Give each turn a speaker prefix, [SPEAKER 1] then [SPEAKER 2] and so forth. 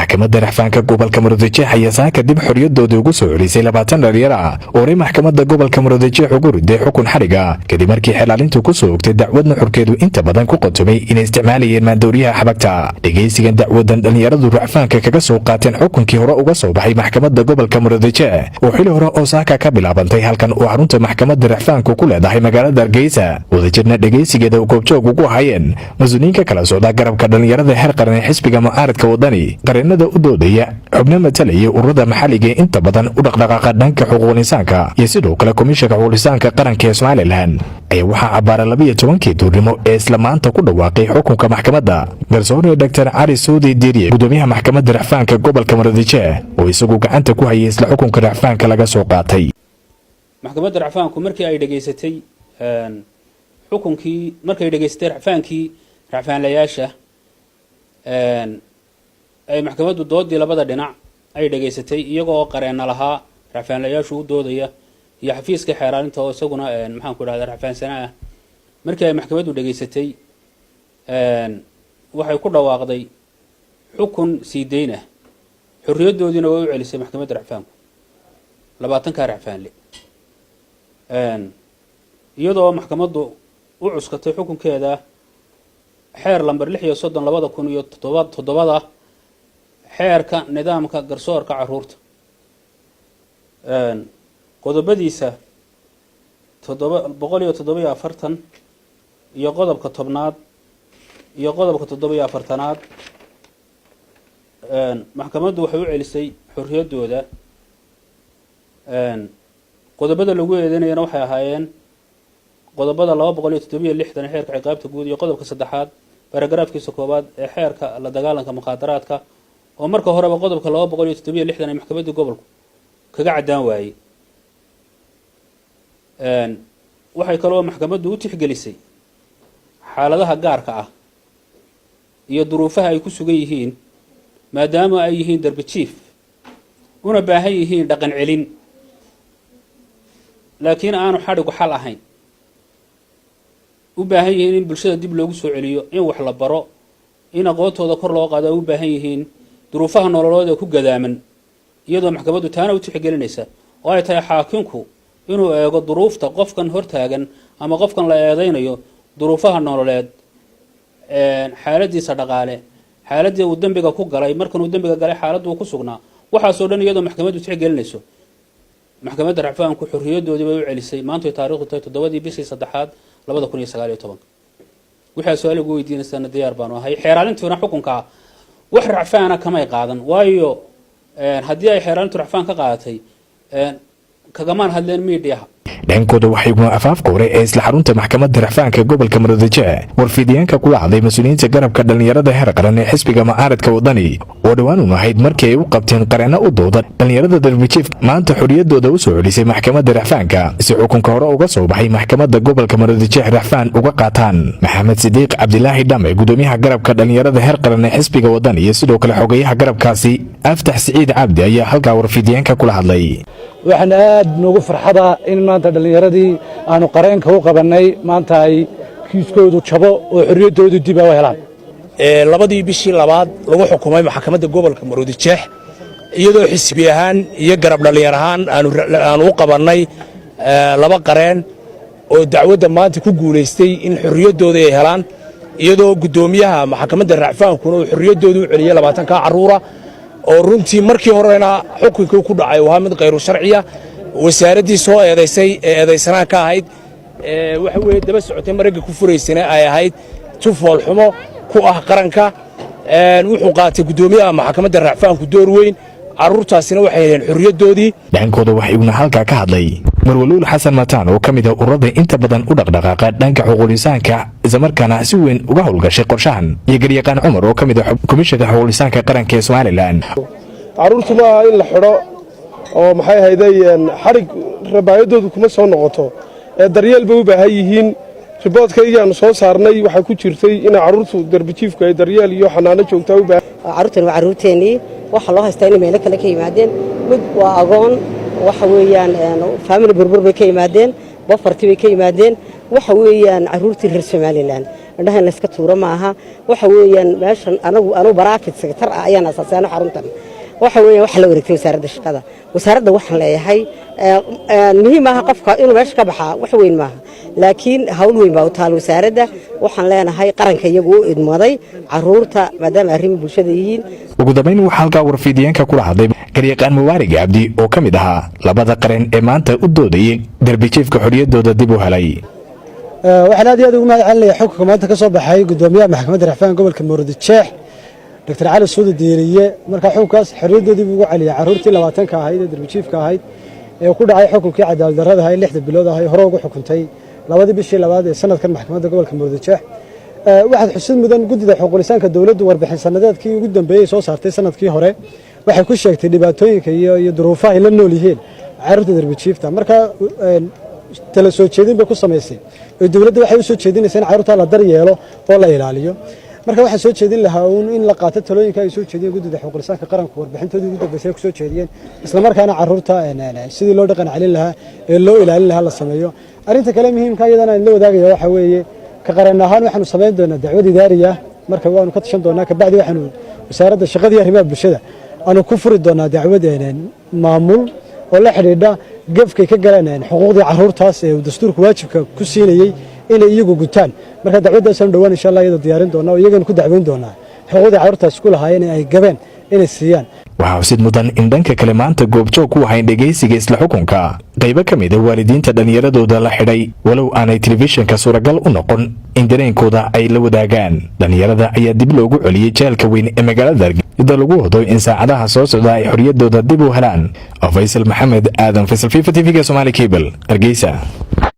[SPEAKER 1] Maxkamadda Racfaanka gobolka Murudijeex ayaa saaka dib xorriyadoodii ugu soo celisay 20 dhalinyaro ah oo horey maxkamadda gobolka Murudijeex ugu riday xukun xadhiga, kadib markii xeer ilaalintu ku soo ogtay dacwad nuxurkeedu inta badan ku qotomay inay isticmaalayeen maandooriyaha xabagta. Dhegaysigan dacwadan dhalinyaradu racfaanka kaga soo qaateen xukunkii hore uga soo baxay maxkamadda gobolka Murudijeex oo xili hore oo saaka ka bilaabantay halkan oo xarunta maxkamadda racfaanku ku leedahay magaalada Hargeysa, wadajirna dhegaysigeeda goobjoog ugu ahaayeen mas-uuliyiin ka kala socda garabka dhalinyarada heer qaran ee xisbiga mucaaradka Wadani, qareenada u doodaya, xubno matalaya ururada maxalliga ee inta badan u dhaqdhaqaaqa dhanka xuquuqul insaanka iyo sidoo kale Komishanka Xuquuqul Insaanka Qaranka ee Somaliland. Ayaa waxaa cabbaara 12-kii duurnimo ee isla maanta ku dhawaaqay xukunka maxkamadda garsoore Dr Cali Suudi Diiriye, gudoomiyaha maxkamadda racfaanka gobolka Murudijeex, oo isagu gacanta ku hayay isla xukunka racfaanka laga soo qaatay.
[SPEAKER 2] Maxkamadda racfaanku markii ay dhegaysatay xukunkii, markay dhegaysatay racfaankii racfaanlayaasha, ay maxkamaddu doodii labada dhinac ay dhegaysatay, iyagoo qareenna lahaa racfaanlayaashu u doodaya iyo xafiiska xeer ilaalinta oo isaguna, maxaan ku idhahda, racfaansana ah, markii ay maxkamaddu dhegaysatay, waxay ku dhawaaqday xukun sii deyn ah. Xorriyaddoodiina way u celisay maxkamadda racfaanku 20-kaa racfaanle, iyadoo maxkamaddu u cuskatay xukunkeeda xeer lamber 36 2007-da, xeerka nidaamka garsoorka caruurta, qodobadiisa 747 iyo qodobka 10aad iyo qodobka 47aad. Maxkamaddu waxay u celisay xorriyaddooda. Qodobada lagu eedeynayana waxay ahaayeen qodobada 267 ee xeerka ciqaabta guud iyo qodobka saddexaad baaragaraafkiisa koowaad ee xeerka la dagaalanka mukhaadaraadka, oo marka horeba qodobka 267 ay maxkamaddii gobolku kaga caddaan waayey. Waxay kaloo maxkamaddu u tixgelisay xaaladaha gaarka ah iyo duruufaha ay ku sugan yihiin, maadaama ay yihiin darbi jiif una baahan yihiin dhaqan celin, laakiin aanu xadhigu xal ahayn, u baahan yihiin in bulshada dib loogu soo celiyo, in wax la baro, in aqoontooda kor loo qaado ay u baahan yihiin, duruufaha nololood ee ku gadaaman. Iyadoo maxkamaddu taana u tixgelinaysa oo ay tahay xaakimku inuu eego duruufta qofkan hortaagan ama qofkan la eedeynayo, duruufaha nololeed, xaaladiisa dhaqaale, xaaladii uu dembiga ku galay, markan uu dembiga galay xaaladdu uu ku sugnaa, waxaasoo dhan iyadoo maxkamaddu tixgelinayso, maxkamadda racfaanku xorriyadoodii bay u celisay maantoy taarikhdu tahay 7-dii bishii saddexaad 2019-ka. Waxaa su-aal ugu weydiinaysaana diyaar baanu ahay. Xeer ilaalintiina xukunkaa wax racfaana kamay qaadan, waayo haddii ay xeer ilaalintu racfaan ka qaadatay, kagamaan hadleen miidhiyaha.
[SPEAKER 1] Dhankooda waxay afaafka hore ee isla xarunta maxkamadda racfaanka gobolka Murudijeex warfiidyaanka kula hadlay mas-uuliyiinta garabka dhallinyarada heer qaran ee xisbiga mucaaradka Wadani, oo dhowaan un ahayd markii ay u qabteen qareenno u dooda dhallinyarada darbijiif maanta xorriyaddooda u soo celisay maxkamadda racfaanka, si xukunka hore uga soo baxay maxkamadda gobolka Murudijeex racfaan uga qaataan. Maxamed Sidiiq Cabdilaahi Dhame, gudoomiyaha garabka dhallinyarada heer qaran ee xisbiga Wadani, iyo sidoo kale xogayaha garabkaasi Aftax Siciid Cabdi ayaa halkaa warfiidyaanka kula hadlay.
[SPEAKER 3] Waxaan aad noogu farxada in maanta dhallinyaradii aanu qareenka u qabannay maanta ay kiiskoodu jabo oo xorriyaddoodu dib u helaan.
[SPEAKER 4] 2-dii bishii labaad lagu xukumay maxkamadda gobolka Maroodijeex, iyadoo xisbi ahaan iyo garab dhallinyar ahaan aanu u qabannay laba qareen oo dacwadda maanta ku guulaystay in xorriyaddooda ay helaan, iyadoo guddoomiyaha maxkamadda racfaankuna uu xorriyaddooda u celiyey 20-kaa carruura, oo runtii markii horena xukunkii ku dhacay uu ahaa mid khayru sharciya. Wasaaraddii soo eedaysay ee eedaysanaan ka ahayd, waxa weeye, daba socotay maragga ku furaysana ay ahayd tufoolxumo ku ah qaranka. Wuxuu qaatay guddoomiyaha maxkamadda racfaanku door weyn, carruurtaasina waxay heleen xorriyaddoodii.
[SPEAKER 1] Dhankooda waxaa iguna halkaa ka hadlay Marwaluul Xasan Mataan, oo ka mid ah ururada inta badan u dhaqdhaqaaqa dhanka xuquuqul-insaanka, islamarkaana si weyn uga howlgashay qorshahan, iyo garyaqaan Cumar, oo ka mid ah Komishanka Xuquuqul-insaanka Qaranka ee Somaliland.
[SPEAKER 5] Carruurtu ma aha in la xidho oo, maxay hayday, xadhig rabaayadoodu kuma soo noqoto ee daryeel bay u baahan yihiin. Report-kaygii aanu soo saarnay waxaa ku jirtay in carruurtu darbijiifku ay daryeel iyo xanaano joogtaa u baahan.
[SPEAKER 6] Carruurtani waa carruurteennii. Waxaa loo haystaa inay meelo kale ka yimaadeen. Mid waa agoon, waxa weeyaan family burbur bay ka yimaadeen, poverty bay ka yimaadeen. Waxa weeyaan carruurtii reer Somaliland. Indhaha in layska tuuro maaha. Waxa weeyaan meeshan anagu anugu private sector ah ayaan asaasay anu xaruntan. Waxa weeyaan waxa la wareegtay wasaaradda shaqada. Wasaaradda waxaan leeyahay, muhiim maaha qofka inuu meesha ka baxaa, wax weyn maaha, laakiin hawl weyn baa u taal wasaaradda. Waxaan leenahay qaranka iyagu u idmaday caruurta, maadaama arrimi bulshada yihiin.
[SPEAKER 1] Ugu dambayn, waxaa halkaa warfiidiyeenka kula hadlay garyaqaan Mubaarig Cabdi oo ka mid ahaa labada qareen ee maanta u doodayay darbijiifka xorriyaddooda dib u helay.
[SPEAKER 7] Waxaan aad iyo aad ugu mahad celinaya xukunka maanta ka soo baxay gudoomiyaha maxkamadda racfaanka gobolka Maroodijeex, Doctor Cali Suudi Diiriye. Markaa xukunkaas xorriyaddoodii buu ugu celiyay carruurtii 20-ka ahayd ee darbijiifka ahayd ee ku dhacay xukunkii cadaalad darrada ahay 6-da bilood ahay hore ugu xukuntay 2-dii bishii labaad ee sanadkan maxkamadda gobolka Maroodijeex. Waxaad xusid mudan, guddida xuquuqul insaanka dowladdu warbixin sanadeedkii ugu dambeeyey soo saartay sanadkii hore waxay ku sheegtay dhibaatooyinka iyo duruufaha ay la nool yihiin carruurta darbijiifta. Marka tala soo jeedin bay ku samaysay oo dowladda waxay u soo jeedinaysaa in carruurta la daryeelo oo la ilaaliyo. Marka waxaan soo jeedin lahaa uun in la qaato talooyinka ay soo jeediyeen guddida xuquuqul insaanka qaranku, warbixintoodii ugu dambeysay ay ku soo jeediyeen, islamarkaana carruurta sidii loo dhaqan celin lahaa ee loo ilaalin lahaa la sameeyo. Arrinta kale muhiimka iyadana aan la wadaagaya waxa weeye, ka qareen ahaan waxaanu samayn doonaa dacwad idaari ah. Marka waanu ka tashan doonaa, kabacdi waxaanu wasaaradda shaqadii arrimaha bulshada aanu ku furi doonaa dacwad maamul oo la xidhiidha gefkay ka galeen xuquuqdii carruurtaas ee uu dastuurku waajibka ku siinayey inay iyagu gutaan. Marka dacwadaasaanu dhowaan insha Allah iyadoo diyaarin doonaa oo iyaganu ku dacweyn doonaa xuquuqdii carruurtaas ku lahaayeen ee ay gabeen inay siiyaan.
[SPEAKER 1] Waxaa xusid mudan in dhanka kale maanta goobjoog ku ahayn dhegaysiga isla xukunka qaybo ka mid a waalidiinta dhallinyaradooda la xidhay, walow aanay telefishinka suuragal u noqon in dareenkooda ay la wadaagaan. Dhallinyarada ayaa dib loogu celiyey jeelka weyn ee magaalada, iyadoo lagu wado in saacadaha soo socda ay xorriyaddooda dib u helaan. Faysal Maxamed Aadan, Faysal FIFA, TV-ga Somali Cable, Hargeysa.